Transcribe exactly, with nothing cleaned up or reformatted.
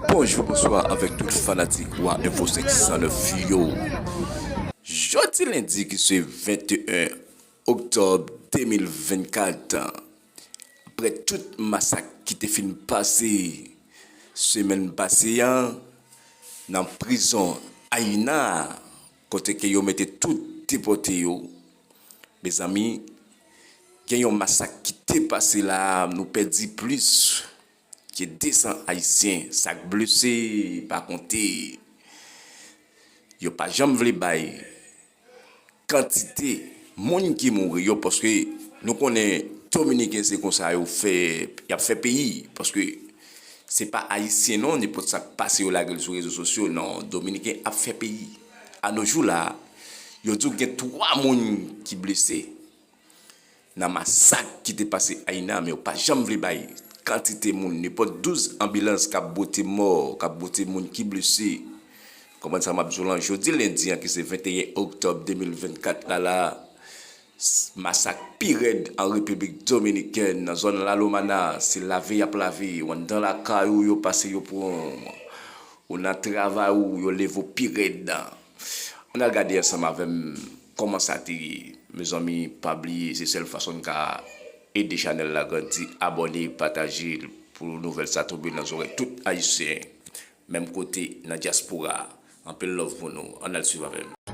Bonjou, bonswa avèk tout fanatik Wa Enfo senk san nèf yo. Jodi lendi ki se venteyen oktòb de mil vennkat, apre tout masak ki te fin pase semèn pase a nan prizon Ayina, kote ke yo mete tout depòte yo, mezanmi, gen yon masak ki te pase la, nou pèdi plis ke de san Ayisyen, sa k blese pa konte. Yo pa janm vle bay kantite moun ki mouri yo, paske nou konnen Dominiken se konsa yo fè, y ap fè peyi, paske se pa Ayisyen non, nenpòt sa k pase yo lage l sou rezo sosyo, non, Dominiken ap fè peyi. A no jou la, yo di w gen twa moun ki blese nan masak ki te pase Ayina, men yo pa janm vle bay kantite moun, nenpòt douz anbilans k ap bwote mò, k ap bwote moun ki blese. Konprann sa m ap di w lan? Jodi lendi an, ki se venteyen oktòb de mil vennkat la, la, s- masak pi rèd an Repiblik Dominikèn, nan zòn Lalomana, se lave y ap lave, ou anndan lakay ou, yo pase yo pran w, ou nan travay ou, yo leve w pi rèd. Ann al gade ansanm avè m kòman sa te ye. Mezanmi, pa bliye, se sèl fason n ka ede chanèl la grandi, abòne, pataje l pou nouvèl sa tonbe nan zòrèy tout Ayisyen. Menm kote nan dyaspora. Anpil love pou nou. Ann al swiv avè m.